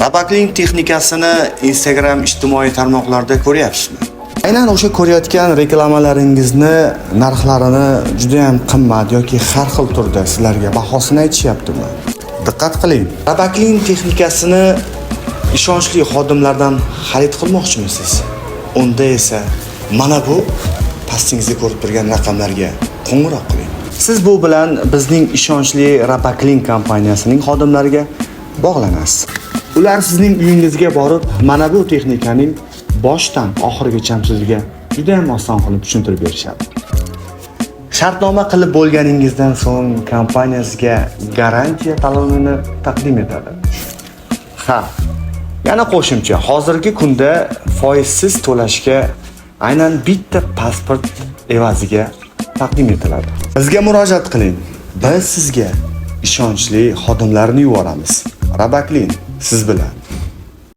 Rabaklin texnikasini Instagram ijtimoiy tarmoqlarida ko'ryapsizmi? Aynan o'sha ko'rayotgan reklamalaringizni narxlarini juda ham qimmat yoki har xil turda sizlarga bahosini aytishyaptimi? Diqqat qiling. Rabaklin texnikasini ishonchli xodimlardan xarid qilmoqchimisiz? Unda esa mana bu pastingizda ko'rib turgan raqamlarga qo'ng'iroq qiling. Siz bu bilan bizning ishonchli Rabaklin kompaniyasining xodimlariga bog'lanasiz. Ular sizning uyingizga borib, mana bu texnikaning boshdan oxirigacha sizga juda ham oson qilib tushuntirib berishadi. Shartnoma qilib bo'lganingizdan so'ng kompaniya sizga garantiya talonini taqdim etadi. Ha, yana qo'shimcha, hozirgi kunda foizsiz to'lashga aynan bitta pasport evaziga taqdim etiladi. Bizga murojaat qiling. Biz sizga ishonchli xodimlarni yuboramiz. Rabaklin siz bilan.